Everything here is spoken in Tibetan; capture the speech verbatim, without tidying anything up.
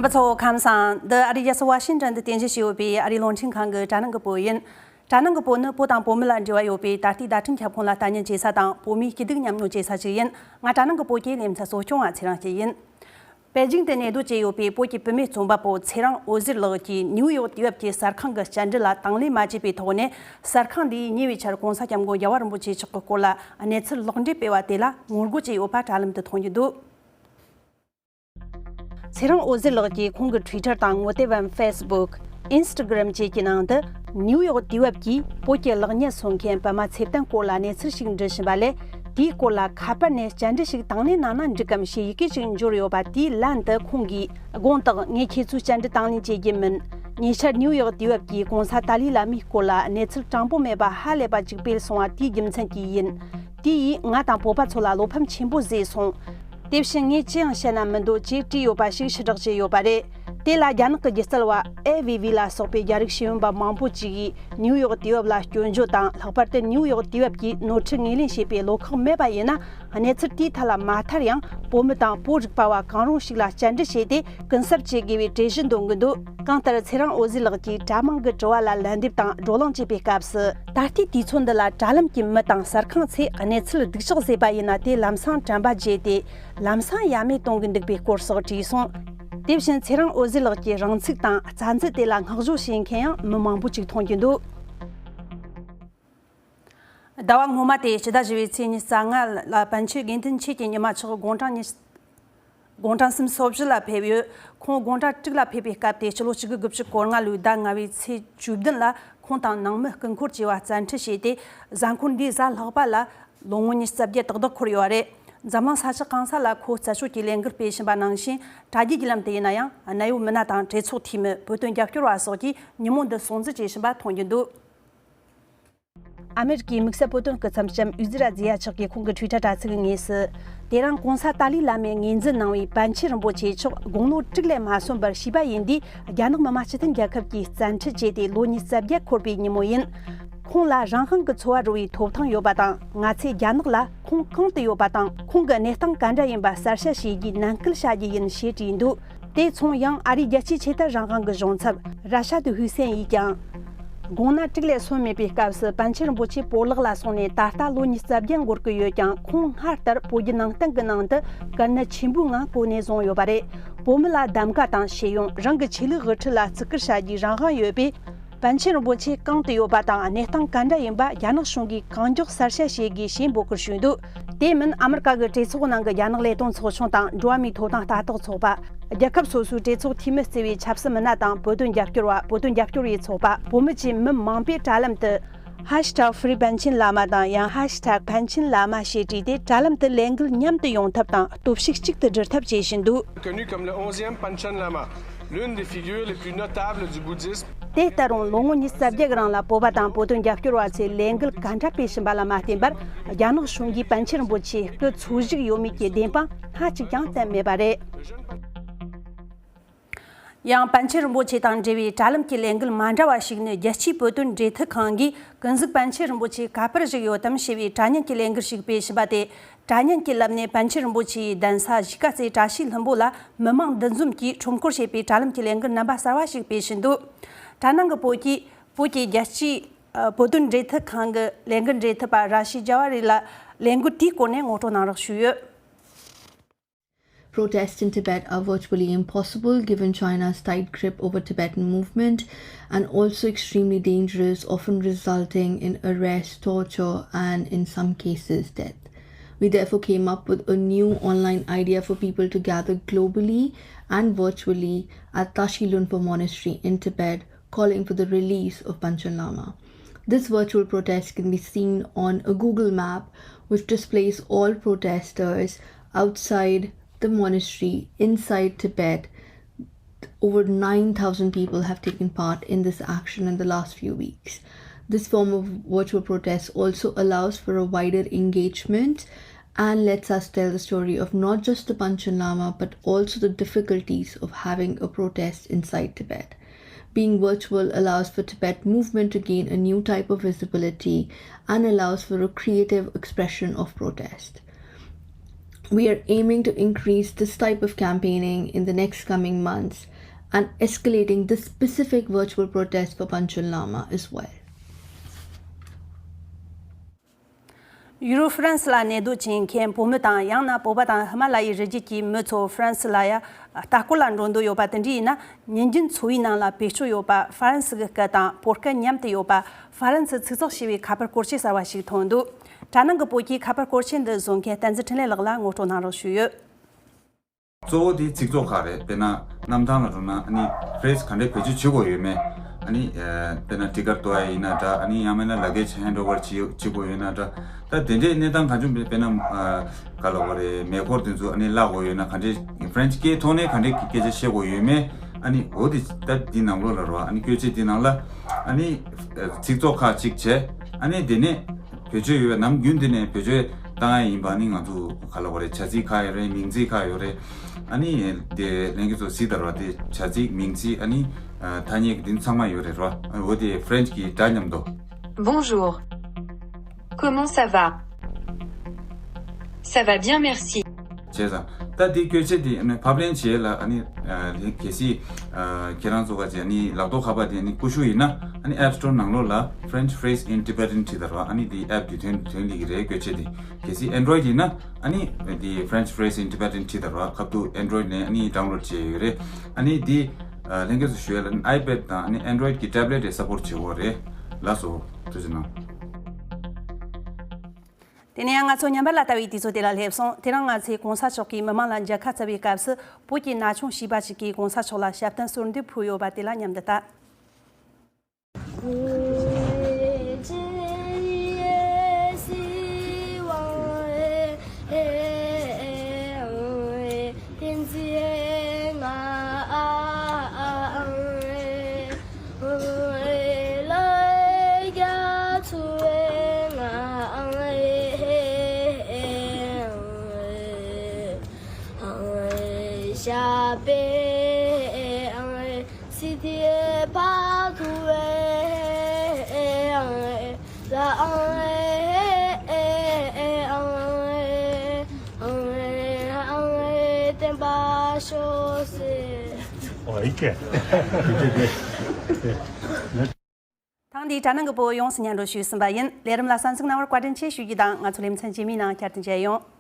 པ་ཚོ་ཁམས་བཟང་། འདི་ཨ་རིའི་རྒྱལ་ས་ཝ་ཤིང་ཊོན་དུ་རྟེན་གཞི་བྱས་ཡོད་པའི་ཨ་རིའི་རླུང་འཕྲིན་ཁང་གི་དྲ་ནང་གི་བོད་ཡིན། དྲ་ནང་གི་བོད་ནི་བོད་དང་བོད་མི་ལ་འབྲེལ་བ་ཡོད་པའི་ད་ལྟའི་བརྡ་འཕྲིན་ཁྱབ་ཁོངས་ལ་ལྟ་ཉན་བྱེད་ས་དང་བོད་མིའི་སྐྱིད་སྡུག་མཉམ་མྱོང་བྱེད་ས་ཞིག་ཡིན། ང་དྲ་ནང་གི་བོད་ཀྱི་ལེ་ཚན་གཙོ་སྐྱོང་བ་ཚེ་རིང་སྐྱིད་ཡིན། པེ་ཅིང་དུ་གནས་སྡོད་བྱས་ཡོད་པའི་བོད་ཀྱི་བུད་མེད་རྩོམ་པ་པོ་ཚེ་རིང་འོད་ཟེར་ལགས་ཀྱིས་ནིའུ་ཡོག་དུས་བབ་ཀྱི་གསར་ཁང་གི་བཅར་འདྲི་ལ་དང་ལེན་མ་བྱས་པའི་ཐོག་ནས། གསར་ཁང་འདིས་ཉེ་བའི་ཆར་༧གོང་ས་༧སྐྱབས་མགོན་རྒྱལ་བ་རིན་པོ་ཆེ་མཆོག་གི་སྐོར་ལ་གནས་ཚུལ་ལོག་འགྲེལ་སྤེལ་བ་དེ་ལ་ངོ་རྒོལ་བྱས་ཡོད་པ་དྲ་ལམ་དུ་མཐོང་རྒྱུ་འདུག་ཚེ་རིང་འོད་ཟེར་ལགས་ཀྱིས་ཁོང་གི་Twitter་དང་ངོ་དེབ་བམ་Facebook། Instagram་བཅས་ཀྱི་ནང་དུ་ནིའུ་ཡོག་དུས་བབ་ཀྱིས་བོད་ཀྱི་གློག་བརྙན་བཟོ་མཁན་པད་མ་ཚེ་བརྟན་སྐོར་ལ་གནས་ཚུལ་ཞིག་འདྲི་བཞིན་པ་ལས། དེའི་སྐོར་ལ་ཁ་པར་ནས་བཅར་འདྲི་ཞིག་དང་ལེན་གནང་ན་འགྲིག་གམ་ཞེས་ཡི་གེ་ཞིག་འབྱོར་ཡོད་པ་དེའི་ལན་དུ་ཁོང་གིས། དགོངས་དག་ངས་ཁྱེད་ཚོའི་བཅར་འདྲི་དང་ལེན་བྱེད་ཀྱི་མིན། ཉེ་ཆར་ནིའུ་ཡོག་དུས་བབ་ཀྱིས་གོང་ས་ཏཱ་ལའི་བླ་མའི་སྐོར་ལ་གནས་ཚུལ་དྲང་པོ་མེད་པ་ཧ་ལས་པ་ཅིག་སྤེལ་སོང་བ་དེའི་རྒྱུ་མཚན་གྱིས་ཡིན། དེ་ཡིས་ང་དང་བོད་པ་ཚོ་ལ་བློ་ཕམ་ཆེན་པོ་བཟོས་སོང་། དེ་བཞིན་ངས་ཅི་ཡང་བཤད་ན་མི་འདོད་ཅེས་བྲིས་ཡོད་པ་ཞིག་ཕྱིར་བསྒྲགས་བྱས་ཡོད་པ་རེད། དེ་ལ་རྒྱ་ནག་གི་སྒྱུ་རྩལ་བ་ཨེ་ཝི་ཝི་ལ་སོགས་པའི་རྒྱ་རིགས་ཤེས་ཡོན་པ་མང་པོ་ཅིག་གིས་ནིའུ་ཡོག་དུས་བབ་ལ་སྐྱོན་བརྗོད་དང་། ལྷག་པར་དུ་ནིའུ་ཡོག་དུས་བབ་ཀྱིས་ནོར་འཁྲུལ་ངོས་ལེན་བྱས་པའི་བློ་ཁོག་མེད་པ་ཡིན་ན། གནས་ཚུལ་དེའི་ཐད་ལ་མ་མཐར་ཡང་བོད་མི་དང་བོད་རིག་པ་བ་གང་རུང་ཞིག་ལ་བཅར་འདྲི་བྱས་ཏེ་གུན་གསབ་བྱེད་དགོས་པའི་གྲོས་གཞི་འདོན་གྱི་འདུག་གང་ལྟར་ཚེ་རིང་འོད་ཟེར་ལགས་ཀྱིས་དྲ་མང་གི་དྲི་བ་ལ་ལན་འདེབས་དང་བགྲོ་གླེང་བྱེད་པའི་སྐབས་སུ། ད་ལྟའི་དུས་ཚོད་འདི་ལ་དྲ་ལམ་གྱི་མི་དང་གསར་ཁང་ཚོས་གནས་ཚུལ་སྡུག་ཅག་བཟོས་པ་ཡིན་ན་དེ་ལམ་སང་དྲན་པ་བརྗེད་དེ་ལམ་སང་ཡ་མེད་གཏོང་གི་འདུག་པའི་སྐོར་སོགས་དྲིས་སོང་། དེ་བཞིན་ཚེ་རིང་འོད་ཟེར་ལགས་ཀྱི་རང་ཚུགས་དང་རྩ་འཛིན་དེ་ལ་བསྔགས་བརྗོད་བྱེད་མཁན་ཡང་མི་མང་པོ་ཅིག་མཐོང་རྒྱུ་འདུག་ཟླ་བ་སྔོན་མ་སྟེ་ཕྱི་ཟླ་བཞི་པའི་ཚེས་ཉི་ཤུ་རྩ་ལྔ་ལ་པཎ་ཆེན་དགེ་འདུན་ཆོས་ཀྱི་ཉི་མ་མཆོག་དགུང་གྲངས་ཉི་དགུང་གྲངས་སུམ་ཅུ་སོ་བཞི་ལ་ཕེབས་ཡོད། ཁོང་དགུང་གྲངས་དྲུག་ལ་ཕེབས་པའི་སྐབས་ཏེ་ཕྱི་ལོ་ཆིག་སྟོང་དགུ་བརྒྱ་དགུ་བཅུ་གོ་ལྔ་ལོའི་ཟླ་ལྔ་པའི་ཚེས་བཅུ་བདུན་ལ་ཁོང་དང་ནང་མི་སྐུ་འཁོར་བཅས་པ་བཙན་ཁྲིད་བྱས་ཏེ་གཟའ་འཁོར་འདིའི་གཟའ་ལྷག་པ་ལ་ལོ་ངོ་ཉི་ཤུ་རྩ་བརྒྱད་ཏག་ཏག་འཁོར་ཡོད་པ་རེད། འཛམ་གླིང་ས་ཆ་གང་ས་ལ་ཁོ་རྩད་གཅོད་ཀྱི་ལས་འགུལ་སྤེལ་བཞིན་པ་ནང་བཞིན་དྲ་རྒྱའི་ལམ་དུ་ཡིན་ན་ཡང་གནད་ཡོད་མི་སྣ་དང་གྲོས་ཚོགས་འཐུས་མི་བོད་དོན་རྒྱབ་སྐྱོར་བ་སོགས་ཀྱིས་ཉིན་མོ་འདི་སྲུང་བརྩི་བྱེད་བཞིན་པ་མཐོང་རྒྱུ་འདུག་ཨ་མེ་རི་ཀའི་དམིགས་བསལ་བོད་དོན་སྐུ་ཚབ་ལྕམ་ཨུ་ཛི་ར་ཛི་ཡ་མཆོག་གིས་ཁོང་གི་Twitter་དྲ་ཚིགས་ངོས་སུ། དེ་རིང་གོང་ས་ཏཱ་ལའི་བླ་མས་ངོས་འཛིན་གནང་བའི་པཎ་ཆེན་རིན་པོ་ཆེ་མཆོག་དགུང་ལོ་དྲུག་ལས་མ་སོན་པར་ཤེས་པ་ཡིན་དུས་རྒྱ་ནག་མི་དམངས་སྤྱི་མཐུན་རྒྱལ་ཁབ་ཀྱིས་བཙན་ཁྲིད་བྱས་ཏེ་ལོ་ཉི་ཤུ་རྩ་བརྒྱད་འཁོར་བའི་ཉིན་མོ་ཡིན། ཁོང་ལ་རང་དབང་གི་འཚོ་བ་རོལ་བའི་ཐོབ་ཐང་ཡོད་པ་དང་། ང་ཚོས་རྒྱ་ནག་ལ་ཁོང་གང་དུ་ཡོད་པ་དང་ཁོང་གི་གནས་སྟངས་ག་འདྲ་ཡིན་པ་གསལ་བཤད་བྱེད་རྒྱུའི་ནན་སྐུལ་བྱ་རྒྱུ་ཡིན་ཞེས་བྲིས་འདུག་དེ་མཚུངས་ཡང་ཨ་རིའི་རྒྱལ་སྤྱིའི་ཆོས་དད་རང་དབང་གི་གཞུང་ཚབ་ར་ཤ་དི་ཧུའུ་སེན་ཡིས་ཀྱང་། དགུང་ན་དྲུག་ལས་སོན་མེད་པའི་སྐབས་སུ་པཎ་ཆེན་རིན་པོ་ཆེ་བོར་བརླག་ལ་སོང་ནས་ད་ལྟ་ལོ་ཉི་ཤུ་རྩ་བརྒྱད་འགོར་གྱི་ཡོད་ཀྱང་ཁོང་སྔར་ལྟར་བོད་བརྒྱུད་ནང་བསྟན་གྱི་ནང་དུ་གལ་གནད་ཆེན་པོའི་ངང་གོ་གནས་བཟུང་ཡོད་པ་རེད། བོད་མི་ལ་གདམ་ག་དང་ཤེས་ཡོན། རང་གི་ཆོས་ལུགས་དབུ་ཁྲིད་ལ་བརྩི་བཀུར་བྱ་རྒྱུའི་རང་དབང་ཡོད་པས། པཎ་ཆེན་རིན་པོ་ཆེ་གང་དུ་ཡོད་པ་དང་གནས་སྟངས་ག་འདྲ་ཡིན་པ་རྒྱ་ནག་གཞུང་གིས་གང་མགྱོགས་གསལ་བཤད་བྱེད་དགོས་ཞེས་འབོད་སྐུལ་ཞུས་འདུག་དེ་མིན་ཨ་མི་རི་ཀ་གི་གྲོས་ཚོགས་ནང་གི་རྒྱ་ནག་ལས་དོན་ཚོགས་ཆུང་དང་འགྲོ་བ་མིའི་ཐོབ་ཐང་ལྟ་རྟོག་ཚོགས་པ། རྒྱལ་ཁབ་སོ་སོའི་གྲོས་ཚོགས་འཐུས་མི་གཙོས་པའི་ཆབ་སྲིད་མི་སྣ་དང་བོད་དོན་རྒྱབ་སྐྱོར་བ། བོད་དོན་རྒྱབ་སྐྱོར་བའི་ཚོགས་པ། བོད་མི་བཅས་མི་མང་པོས་དྲ་ལམ་དུ། ཧེཤ་ཐེག་ཧྥི་རི་པཎ་ཆེན་བླ་མ་དང་ཡང་ཧེཤ་ཐེག་པཎ་ཆེན་བླ་མ་ཞེས་བྲིས་ཏེ་དྲ་ལམ་དུ་ལས་འགུལ་མཉམ་དུ་ཡོང་ཐབས་དང་སྟོབས་ཤུགས་གཅིག་ཏུ་སྒྲིལ་ཐབས་བྱེད་བཞིན་འདུག Connu comme le onzième Panchen Lama, l'une des figures les plus notables du bouddhisme. དེ་ལྟར་རུང་ལོ་ངོ་ཉི་ཤུ་རྩ་བརྒྱད་ཀྱི་རིང་ལ་བོད་པ་དང་བོད་དོན་རྒྱབ་སྐྱོར་བ་ཚོས་ལས་འགུལ་ག་འདྲ་སྤེལ་བཞིན་པ་ལ་མ་བརྟེན་པར་རྒྱ་ནག་གཞུང་གིས་པཎ་ཆེན་རིན་པོ་ཆེའི་སྐུ་འཚོ་བཞུགས་ཡོད་མེད་ཀྱི་བདེན་དཔང་སྣ་གཅིག་ཀྱང་བསྟན་མེད་པ་རེད། ཡང་པཎ་ཆེན་རིན་པོ་ཆེ་དང་འབྲེལ་བའི་དྲ་ལམ་གྱི་ལས་འགུལ་མ་འདྲ་བ་ཞིག་ནི། རྒྱལ་སྤྱིའི་བོད་དོན་འབྲེལ་མཐུད་ཁང་གིས་ཀུན་གཟིགས་པཎ་ཆེན་རིན་པོ་ཆེ་ག་པར་བཞུགས་ཡོད་དམ་ཞེས་པའི་དྲ་བརྙན་གྱི་ལས་འགུལ་ཞིག་སྤེལ་བཞིན་པ་སྟེ། དྲ་བརྙན་གྱི་ལམ་ནས་པཎ་ཆེན་རིན་པོ་ཆེའི་གདན་ས་གཞིས་ཀ་རྩེ་བཀྲ་ཤིས་ལྷུན་པོ་ལ་མི་མང་འདུ་འཛོམས་ཀྱིས་ཁྲོམ་སྐོར་བྱེད་པའི་དྲ་ལམ་གྱི་ལས་འགུལ་རྣམ་པ་གསར་བ་ཞིག་སྤེལ་བཞིན་འདུག་དྲ་ནང་གི་བོད་ཀྱིས་བོད་ཀྱི་རྒྱལ་སྤྱིའི་བོད་དོན་འབྲེལ་མཐུད་ཁང་གི་ལས་འགུལ་འབྲེལ་མཐུད་པ་ར་ཤི་ཇ་ཝ་རི་ལ་ལས་འགུལ་དེའི་སྐོར་ནས་ངོ་སྤྲོད་གནང་རོགས་ཞུས་ཡོད། Protests in Tibet are virtually impossible given China's tight grip over Tibetan movement and also extremely dangerous, often resulting in arrest, torture, and in some cases death. We therefore came up with a new online idea for people to gather globally and virtually at Tashi Lhunpo Monastery in Tibet, calling for the release of Panchen Lama. This virtual protest can be seen on a Google map, which displays all protesters outside the monastery inside Tibet. Over nine thousand people have taken part in this action in the last few weeks. This form of virtual protest also allows for a wider engagement and lets us tell the story of not just the Panchen Lama but also the difficulties of having a protest inside Tibet. Being virtual allows for Tibet movement to gain a new type of visibility and allows for a creative expression of protest. We are aiming to increase this type of campaigning in the next coming months and escalating this specific virtual protest for Panchen Lama as well. ཡུ་རོབ་ཧྥ་རན་སི་ལ་གནས་སྡོད་ཅན་མཁན་བོད་མི་དང་ཡང་ན་བོད་པ་དང་ཧི་མ་ལ་ཡའི་རི་རྒྱུད་ཀྱི་མི་ཚོ་ཧྥ་རན་སི་ལ་ཡ་ལྟ་སྐོར་ལ་འགྲོ་འདོད་ཡོད་པ་དེ་འདྲ་ཡིན་ན། ཉིན་རྒྱུན་འཚོ་བའི་ནང་ལ་བེད་སྤྱོད་ཡོད་པ་ཧྥ་རན་སི་གི་སྐད་དང་བོད་སྐད་མཉམ་དུ་ཡོད་པ་ཧྥ་རན་སི་ཚིག་ཚགས་ཞེས་པའི་ཁ་པར་སྐོར་ཆས་གསར་བ་ཞིག་ཐོན་འདུག་དྲ་ནང་གི་བོད་ཀྱི་ཁ་པར་སྐོར་ཆས་འདི་བཟོ་མཁན་བསྟན་འཛིན་འཕྲིན་ལས་ལགས་ལ་ངོ་སྤྲོད་གནང་རོགས་ཞུས་ཡོད། གཙོ་བོ་དེ་ཚིག་ཚོགས་ཁག་རེད། དཔེར་ན་གནམ་ཐང་ལ་འགྲོ་ན་ཨ་ནི་ཕ་རེ་སི་ག་འདྲའི་བེད་སྤྱོད་བྱེད་དགོས་ཡོད་མེད། ཨ་ནི་ཨ་དཔེར་ན་ཊི་ཀཊ་བཏོན་ཡ་ཡིན་ན་འདྲ། ཨ་ནི་ཡང་མིན་ན་ལ་གེ་ཇི་ཧེན་ཌི་ཨོ་ཝར་བྱེད་བྱེད་དགོས་ཡོད་ན་འདྲ། ད་དེ་འདྲའི་གནས་སྟངས་གང་བྱུང་དཔེར་ན་ཨ་ག་ལབ་དགོས་རེད། མེ་འཁོར་དེ་ཚོ་ཨ་ནི་བརླག་དགོས་ཡོད་ན་ག་འདྲའི་ཕ་རེན་ཆི་སྐད་ཐོག་ནས་ག་འདྲའི་སྐད་ཆ་བཤད་དགོས་ཡོད་མེད། ཨ་ནི་འོ་དེ་ད་འདི་ནང་ལོགས་ལ་རོ། ཨ་ནི་བཀོལ་ཆས་འདི་ནང་ལ་ཨ་ནི་ཚིག་ཚོགས་ཁག་ཅིག་བྱས། ཨ་ནི་དེ་ནས་བེད་སྤྱོད་ཡོད་པའི་ནམ་རྒྱུན་དེ་ནས་བེད་སྤྱོད་བཏང་ཡ་ཡིན་པ་ནི་ང་ཚོ་ག་ལབ་དགོས་རེད། བྱ་ཚིག་ཁག་ཡོད་རེད། མིང་ཚིག་ཁག་ཡོད་རེད། ཨ་ནི་དེ་ལྷན་རྒྱས་ཚོ་གཟིགས་དང་རོ། དེ་བྱ་ཚིག་མིང་ཚིག་ཨ་ནི་ཐ་སྙད་ཀྱི་དེ་ཚང་མ་ཡོད་རེད་རོ། འོ་དེ་ཕ་རེན་ཆི་གི་སྒྲ་མཉམ་དུ། Bonjour. Comment ça va? Ça va bien, merci. བྱས་ཙང་ད་འདི་བཀོལ་ཆས་འདི་ཨ་ནི་ཕབ་ལེན་བྱེད་ལ་ཨ་ནི་ཨ་གལ་སྲིད་ཨ་ཁྱེད་རང་ཚོ་ག་ཅིག་ཨ་ནི་ལག་ཐོག་ཁ་པར་འདི་ཨ་ནི་ཀུ་ཤུ་ཡིན་ན་ཨ་ནི་App Store ནང་ལོགས་ལ་French Phrase in Tibetan བྲིས་དང་རོ། ཨ་ནི་འདི་ཨེབ་འདི་ཐོན་ཐོན་ལི་གི་རེད། བཀོལ་ཆས་འདི་གལ་སྲིད་Android ཡིན་ན་ཨ་ནི་འདི་French Phrase in Tibetan བྲིས་དང་རོ། ཁ་ཐུག་Android ནས་ཨ་ནི་ཌའུན་ལོཌ་བྱས་ཡོད་རེད། ཨ་ནི་འདི་ཨ་ལྷན་རྒྱས་ཚོ་ཞུ་ཡ་ལ་ཨ་ནི་iPad དང་ཨ་ནི་Android གི་ཊེབ་ལེཊ་རེ་སཔོརཊ་བྱེད་ཀྱི་ཡོད་རེད། ལགས་སོ། ཐུགས་རྗེ་གནང་། དེ་ནས་ཡང་ང་ཚོ་ཉམས་པ་ལ་ལྟ་བའི་དུས་ཚོད་དེ་ལ་སླེབས་སོང་། དེ་རིང་ང་ཚོས་གོང་ས་མཆོག་གིས་མི་མང་ལ་མཇལ་ཁ་བསྩལ་བའི་སྐབས་སུ་བོད་ཀྱི་ན་ཆུང་བྱིས་པ་ཞིག་གིས་གོང་ས་མཆོག་ལ་ཞབས་བརྟན་གསོལ་འདེབས་ཕུལ་ཡོད་པ་དེ་ལ་མཉམ་དུ་ལྟ། ཐེངས་འདིའི་དྲ་ནང་གི་བོད་ཡོངས་སུ་སྙན་སྒྲོན་ཞུས་ཟིན་པ་ཡིན། ལས་རིམ་ལ་གསན་གཟིགས་གནང་བར་བཀའ་དྲིན་ཆེ་ཞུ་རྒྱུ་དང་། ང་ཚོ་ལེ་ཚན་རྗེས་མའི་ནང་བསྐྱར་དུ་མཇལ་ཡོང་།